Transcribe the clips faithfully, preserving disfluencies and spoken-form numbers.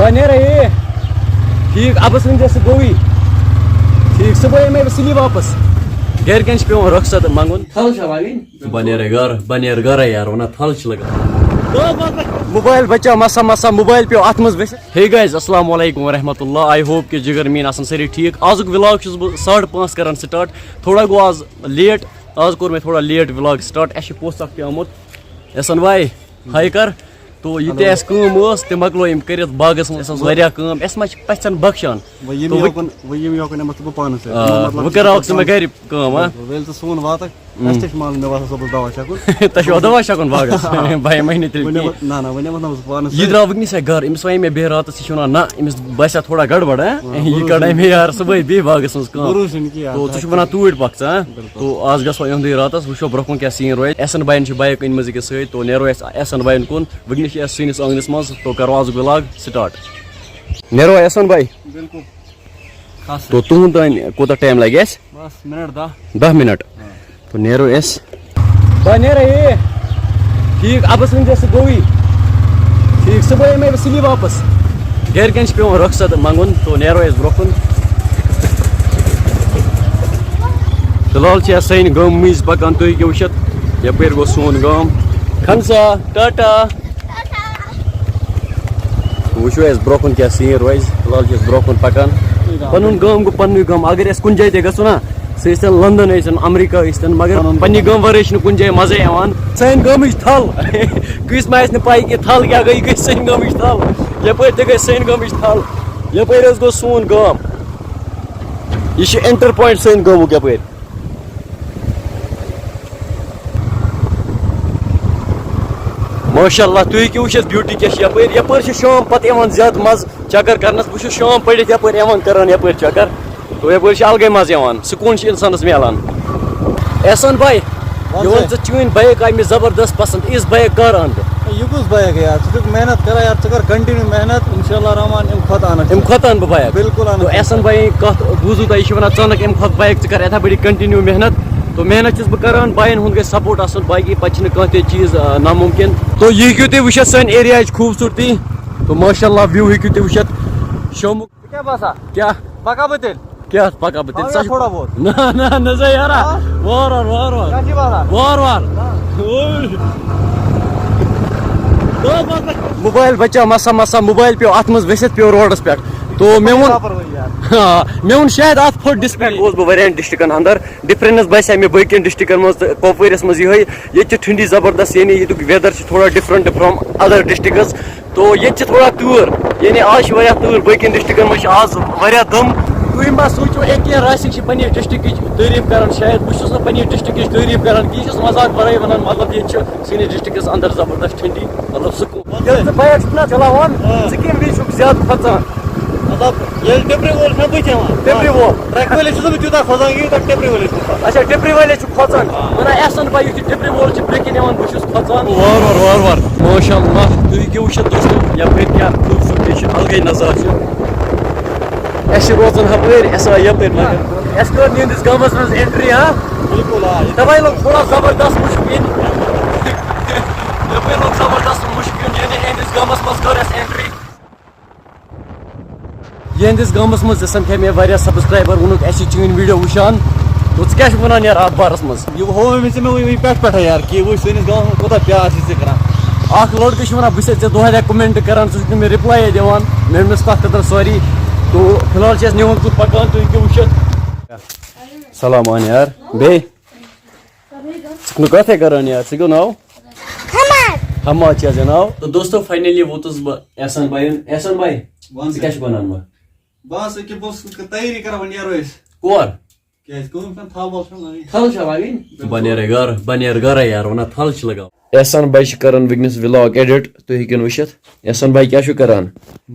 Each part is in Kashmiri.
بہٕ نیرے اے۔ ٹھیٖک، اَبَس ؤنۍ زِ سُہ گوٚوٕے۔ ٹھیٖک، صُبحٲے یِمَے بہٕ سُلی واپَس۔ گَرِکٮ۪ن چھِ پٮ۪وان رۄخصت منٛگُن۔ تھل چھا لاگٕنۍ؟ بہٕ نیرے گَرٕ، بہٕ نیرٕ گَرَے یار، وَنان تھل چھِ لَگان۔ موبایِل بَچاو، مَسا مَسا موبایِل پیوٚو اَتھ منٛز ؤسِتھ۔ Hey guys، السلام علیکم ورحمۃ اللہ۔ I hope کہ جِگر میٲنۍ آسَن سٲری ٹھیٖک۔ آزُک vlog چھُس بہٕ ساڑٕ پانٛژھ کَران start۔ تھوڑا گوٚو آز late، آز کوٚر مےٚ تھوڑا late vlog start۔ اَسہِ چھُ پوٚژھ اَکھ تہِ آمُت، احسن بھائی، ہاے کَر۔ تو یہِ تہِ اَسہِ کٲم ٲس، تہِ مۄکلٲو أمۍ کٔرِتھ باغَس منٛز۔ اَسہِ ٲس واریاہ کٲم، اَسہِ ما چھِ پَژھٮ۪ن بخشان؟ وۄنۍ ییٚمہِ تو وۄنۍ یوکُن، وۄنۍ ییٚمہِ یوکُن یِمَس ژٕ بہٕ پانَس سۭتۍ۔ آ، مطلب، وۄنۍ کَرٕ ہاوکھ ژٕ مےٚ گَرِ کٲم، ہا؟ بِلکُل۔ وۄنۍ ییٚلہِ ژٕ سون واتَکھ، اَسہِ تہِ چھُ مانُن، مےٚ باسان، صُبحَس دَوا چھَکُن۔ تۄہہِ چھُوا دَوا چھَکُن باغَس؟ بھائی، مہنی تیٚلہِ وۄنۍ کینٛہہ۔ نِمَکھ، نہ، نہ، وۄنۍ نِمَکھ نہٕ بہٕ پانَس یہِ سۭتۍ۔ درٛاو وٕنی سا گَرٕ، أمِس وَنے مےٚ بیٚیہِ راتَس، یہِ چھُ وَنان، نہ، أمِس باسیٛا تھوڑا گڑبڑ، ہا؟ آ، یہِ بروسہٕ کَڑے چھُنہٕ۔ مےٚ یارٕ صُبحٲے بیٚیہِ باغَس منٛز کٲم۔ بروسہٕ چھُنہٕ کینٛہہ، تو اَتھ ژٕ چھُکھ وَنان توٗرۍ پَکھ ژٕ، ہا؟ بِلکُل۔ تو آز گژھو یِہُنٛدُے راتَس، وٕچھو برٛونٛہہ کُن کیٛاہ scene روزِ۔ احسن بھایَن چھِ bike أنۍ مٕژ أکِس سۭتۍ، تو نیرو أسۍ احسن بھایَن کُن۔ وٕنکیٚنَس چھِ أسۍ سٲنِس آنٛگنَس منٛز، تو کَرو آزُک vlog start۔ نیرو احسن بھائی۔ بِلکُل۔ خاص۔ تو تُہُنٛد تام کوٗتاہ time لَگہِ اَسہِ؟ بس منٹ دَہ۔ دَہ منٹ۔ تو نیرو أسۍ۔ بہٕ نیرے اے۔ ٹھیٖک، اَبَس ؤنۍ زِ سُہ گوٚوٕے۔ ٹھیٖک، صُبحٲے یِمَے بہٕ سُلی واپَس۔ گَرِکٮ۪ن چھِ پٮ۪وان رۄخصت منٛگُن، تو نیرو أسۍ برٛونٛہہ کُن۔ فِلحال چھِ اَسہِ سٲنۍ گام مٔنٛزۍ پَکان، تُہۍ ہیٚکِو وٕچھِتھ، یَپٲرۍ گوٚو سون گام۔ کھنسا، ٹاٹا۔ وٕچھو أسۍ برٛونٛہہ کُن کیٛاہ scene روزِ۔ فِلحال چھِ أسۍ برٛونٛہہ کُن پَکان۔ پَنُن گام گوٚو پَننُے گام۔ اگر أسۍ کُنہِ جایہِ تہِ گژھو نا، سُہ ٲسۍتَن لندن ٲسۍتَن، امریکہ ٲسۍتَن، مگر پَنُن پننہِ گام۔ گامہٕ وَرٲے چھِنہٕ کُنہِ جایہِ مَزَے یِوان۔ سانہِ گامٕچ تھل۔ کٲنٛسہِ ما آسہِ نہٕ پَے کہِ تھل کیٛاہ گٔے، یہِ گٔے سانہِ گامٕچ تھل۔ یَپٲرۍ تہِ گٔے سانہِ گامٕچ تھل۔ یَپٲرۍ حظ گوٚو سون گام۔ یہِ چھُ entry point سانہِ گامُک یَپٲرۍ۔ ماشاء اللہ، تُہۍ ہیٚکِو وٕچھِتھ beauty کیٛاہ چھِ یَپٲرۍ۔ یَپٲرۍ چھِ شام پَتہٕ یِوان زیادٕ مَزٕ چَکَر کَرنَس۔ بہٕ چھُس شام پٔرِتھ یَپٲرۍ یِوان کَران یَپٲرۍ چَکَر۔ تو یَپٲرۍ چھِ اَلگٕے مَزٕ یِوان، سکوٗن چھُ اِنسانَس میلان۔ احسان بھائی، وَن یہِ وَن سا۔ ژٕ، چٲنۍ bike آیہِ مےٚ زبردست پَسنٛد، یِژھ bike کَر اَنہٕ بہٕ؟ ہے، یہِ کُس bike یار؟ ژٕ چھُکھ محنت کَران یار، ژٕ کَر continue محنت، اِنشاء اللہ رحمان، اَمہِ کھۄتہٕ اَنَکھ اَمہِ ژٕ۔ کھۄتہٕ اَنہٕ بہٕ bike۔ بِلکُل اَنَکھ تو ژٕ۔ احسان بھائی، کَتھ بوٗزوٕ تۄہہِ، یہِ چھُ وَنان، ژٕ اَنَکھ اَمہِ کھۄتہٕ bike، ژٕ کَر یِتھَے پٲٹھۍ continue محنت۔ تو محنت چھُس بہٕ کَران، بایَن ہُنٛد گژھِ support آسُن، باقٕے پَتہٕ چھِنہٕ کانٛہہ تہِ چیٖز، آ، نامُمکِن۔ تو یہِ ہیٚکِو تُہۍ وٕچھِتھ سٲنۍ area ہٕچ خوٗبصوٗرتی۔ تو ماشاء اللہ view ہیٚکِو تُہۍ وٕچھِتھ شامُک۔ ژےٚ کیٛاہ باسان؟ کیٛاہ؟ پَکا بہٕ تیٚلہِ؟ کیٛاہ پَکا بہٕ تیٚلہِ؟ پَکا ژٕ چھُکھ تھوڑا بہت۔ نہ، نہ، نہ، ژٕ یارا۔ ہاں؟ وار وار، وار وار۔ کیٛاہ چھِ باسان؟ وار وار۔ ہاں۔ اوے۔ موبایِل بَچاو، مَسا مَسا موبایِل پیوٚو اَتھ منٛز ؤسِتھ، پیوٚو روڈَس پٮ۪ٹھ۔ تو مےٚ ووٚن، لاپروٲہی یار۔ ہاں، مےٚ ووٚن شاید اَتھ پھوٚٹ display۔ گوس بہٕ واریاہَن ڈِسٹرٛکَن اَندَر۔ Difference باسے مےٚ باقیَن ڈِسٹرٛکَن منٛز تہٕ کۄپوٲرِس منٛز یِہوٚے۔ ییٚتہِ چھِ ٹھنٛڈی زبردست، یعنی ییٚتیُک weather چھِ تھوڑا different from other districts۔ تو ییٚتہِ چھِ تھوڑا تۭر، یعنی آز چھِ واریاہ تۭر، باقین ڈسٹرکن منٛز چھِ آز واریاہ دم۔ تُہۍ ما سوٗنچِو، اے کے راسِک چھِ پننہِ ڈسٹرکٕچ تعریٖف کران، شاید بہٕ چھُس نہٕ پننہِ ڈسٹرکٕچ تعریٖف کران کینٛہہ، یہِ چھُس مذاق ورٲے ونان، مطلب ییٚتہِ چھِ سٲنِس ڈسٹرکس اندر زبردست ٹھنڈی، مطلب سکوٗن۔ ییٚلہِ ژٕ بایک چھُکھ نا چلاوان، آ۔ ژٕ کمہِ وِزِ چھُکھ زیادٕ کھۄژان؟ مطلب ییٚلہِ ٹِپرِ وول چھُنہ بہٕ چٮ۪وان۔ ٹِپرِ وول۔ ٹرٛکہِ وٲلِس چھُس نہٕ بہٕ تیوٗتاہ کھۄژان کینٛہہ، یوٗتاہ ٹِپرِ وٲلِس چھُس کھۄژان۔ اچھا، ٹِپرِ وٲلِس چھُ کھۄژان۔ ونان احسن بھائی، یُتھُے ٹِپرِ وول چھُ برٛونٛہہ کِنۍ یِوان، بہٕ چھُس کھۄژان۔ وار وار، وار وار۔ ماشاء اللہ، تُہۍ ہیٚکِو وٕچھِتھ دوستو، یَپٲرۍ کیٛاہ خوٗبصوٗرتی چھِ، الگٕے نظارٕ چھُ۔ اَسہِ چھِ روزان ہَپٲرۍ، اَسہِ آے یَپٲرۍ مگر۔ اَسہِ کٔر یِہِنٛدِس گامَس منٛز entry، ہا؟ بِلکُل، آ۔ تَوَے لوٚگ تھوڑا زبردست مُشُک ییٚتہِ۔ یَپٲرۍ لوٚگ زبردست مُشُک یُن، یعنی یِہِنٛدِس گامَس منٛز کٔر اَسہِ entry۔ یِہنٛدِس گامَس منٛز تہِ سَمکھے مےٚ واریاہ subscriber، ووٚنُکھ، "اَسہِ چھِ چٲنۍ video وٕچھان۔" تو ژٕ کیٛاہ چھُکھ وَنان یار اَتھ بارَس منٛز؟ یہِ ہوو مےٚ ژےٚ مےٚ وٕنۍ، وٕنۍ پٮ۪ٹھ پٮ۪ٹھَے یار، کہِ وٕچھ سٲنِس گامَس منٛز کوٗتاہ پیار چھِ ژےٚ کَران۔ اَکھ لٔڑکہٕ چھُ وَنان، "بہٕ چھُسَے ژےٚ دۄہَے دۄہَے comment کَران، ژٕ چھُکھ نہٕ مےٚ reply یے دِوان۔" مےٚ ووٚنمَس تَتھ خٲطرٕ sorry۔ تو فی الحال چھِ أسۍ نِوان کُن پَکان، تُہۍ ہیٚکِو وٕچھِتھ۔ سلام علیکم یار۔ بیٚیہِ؟ ژٕ چھُکھ نہٕ کَتھٕے کَران یار، ژٕ کیٛاہ ناو؟ حماد۔ حماد چھا ژےٚ ناو؟ تو دوستو، finally ووتُس بہٕ احسان بھائی۔ احسان بھائی، وَن ژٕ سا۔ کیٛاہ چھُکھ وَنان وۄنۍ؟ بس، أکہِ بہٕ اوسُس تیٲری کران، وۄنۍ نیرو أسۍ۔ کور؟ کیٛازِ کٲم چھَنہٕ، تھل وَل چھَنہٕ لاگٕنۍ۔ تھل چھا لاگٕنۍ؟ بِلکُل۔ بہٕ نیرے گرٕ، بہٕ نیرٕ گرے یار، وَنان تھل چھِ لگاوٕنۍ۔ احسان بھائی چھِ کران وٕنکیٚنَس vlog edit، تُہۍ ہیٚکِو وٕچھِتھ۔ احسان بھائی کیٛاہ چھُو کران؟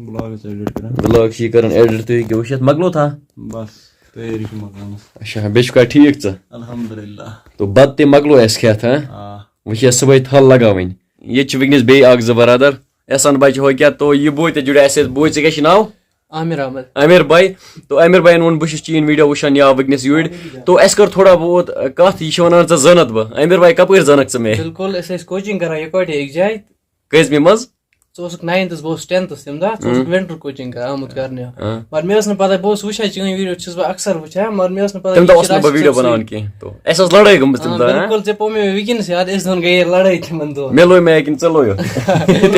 Vlog چھِ edit کران۔ Vlog چھِ یہِ کران edit، تُہۍ ہیٚکِو وٕچھِتھ۔ مۄکلو تھا؟ بس، تیٲری چھِ مۄکلٲمٕژ۔ اچھا، بیٚیہِ چھُکھا ٹھیٖک ژٕ؟ الحمدللہ۔ تو بَتہٕ تہِ مۄکلو اَسہِ کھٮ۪تھ، ہاں؟ آ۔ وۄنۍ چھِ اَسہِ صُبحٲے تھل لگاوٕنۍ۔ ییٚتہِ چھِ وٕنکیٚنَس بیٚیہِ اَکھ زٕ برادر۔ احسان بھائی چھِ ہُہ کیٛاہ، تو یہِ بوے تہِ جُڑیو اَسہِ سۭتۍ۔ بوے، ژےٚ کیٛاہ چھِ ناو؟ عامر احمد۔ عامر بھائی۔ تو عامر بھائی ووٚن، بہٕ چھُس چٲنۍ video وٕچھان یا وٕنکیٚنَس یوٗرۍ۔ تو اَسہِ کٔر تھوڑا بہت کَتھ، یہِ چھِ وَنان، ژٕ زانَتھ بہٕ۔ عامر بھائی، کَپٲرۍ زانَکھ ژٕ مےٚ؟ بِلکُل، أسۍ ٲسۍ coaching کران یِکوَٹے أکۍ جایہِ۔ کٔژمہِ منٛز؟ ژٕ اوسُکھ ناینتھس، بہٕ اوسُس ٹینتھس تَمہِ دۄہ، ژٕ اوسُکھ ونٹر کوچنگ آمُت کرنہِ۔ آ۔ مگر مےٚ ٲس نہٕ پتہ، بہٕ اوسُس وٕچھان چٲنۍ ویڈیو، چھُس بہٕ اکثر وٕچھان، مگر مےٚ ٲس نہٕ پتہ تَمہِ یہِ دۄہ چھِ اوسُس نہٕ بہٕ راشد ویڈیو صٲب سٕنٛز۔ بناوان کینٛہہ، تو اَسہِ ٲس لڑٲے گٔمٕژ تَمہِ آ، دۄہ۔ ہا؟ بِلکُل، ژےٚ پوٚو مےٚ وٕنکیٚنَس یاد، أسۍ دۄن گٔیے لڑٲے تِمن دۄہن۔ مےٚ لوٚو مےٚ کِنہٕ ژےٚ لوٚیُتھ؟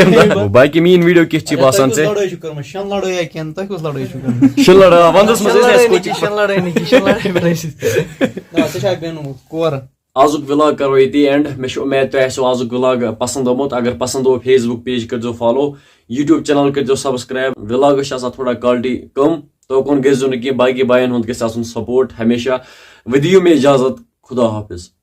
تَمہِ دۄہ باقی میٲنۍ ویڈیو کِژھ چھِ باسان تۄہہِ ژےٚ؟ کُس لڑٲے چھُ کٔرمٕژ؟ شٮ۪ن لڑٲے یا کینٛہہ؟ تۄہہِ کُس لڑٲے چھُو کٔرمٕژ؟ شِلڑا وَندَس منٛز ٲسۍ اَسہِ کوچِنگ۔ شٮ۪ن لڑٲے نہٕ کینٛہہ، شٮ۪ن لڑٲے بہٕ ٲسِس۔ نہ، ژےٚ چھا بیٚنومُت کورٕ؟ آزُک ولاگ کرو ییٚتی اینڈ۔ مےٚ چھُ اُمید تۄہہِ آسیو آزُک ولاگ پسند آمُت۔ اگر پسند آو، فیس بُک پیج کٔرۍزیو فالو، یوٗٹیوٗب چینل کٔرۍزیو سبسکرایب۔ ولاگس چھِ آسان تھوڑا کالٹی کم، توکُن گٔژھۍزیو نہٕ کینٛہہ۔ باقی باین ہُنٛد گژھِ آسُن سپورٹ ہمیشہ۔ ودِ دِیِو مےٚ اجازت، خدا حافظ۔